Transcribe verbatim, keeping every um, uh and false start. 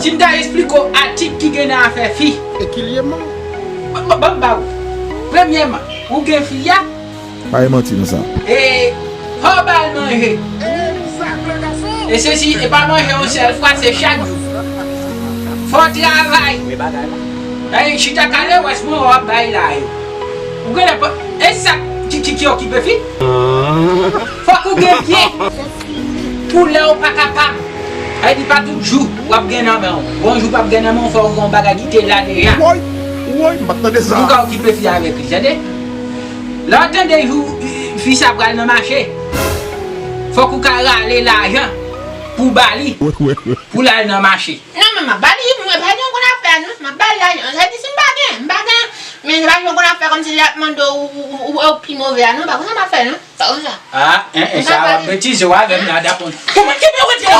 Si m ta eksplike w atik ki gen nan afè fi. E ki l ye man? Ban m ba ou. Premyèman, ou gen fi a. Pa gen manti nan sa. E fò w ba l manje. E se si, e pa manje yon sèl fwa, se chak jou. Fò w travay. Chita kale, wè si mwen w ap bay la yo. Ou gen lè pa, e sa ki, ki, ki okipe fi? Fòk ou gen byen. Pou lè w pa kapab. Ay di pa tout jou w ap gen nan men w. Gon jou p ap gen nan men w, fòk ou gen yon bagay ki te la deja. Woy, woy, m pa t tande sa. Pou ka okipe fi avèk li, tande? Lè w tande jou fi sa pral nan mache, fòk ou ka rale lajan pou ba li, pou l al nan mache. Non, men m ap ba li, mwen pa gen yon konn afè, non. M ap ba li lajan. Sa di si m pa gen, m pa gen, men se pa yon konn afè kòmsi l ap mande w, ou, ou, ou, ou pi move a, non. Pa konsa m ap fè, non. Pa konsa. Ah, en, en, sa w ap betize w avè m la, dakò. Kòman ki move di la?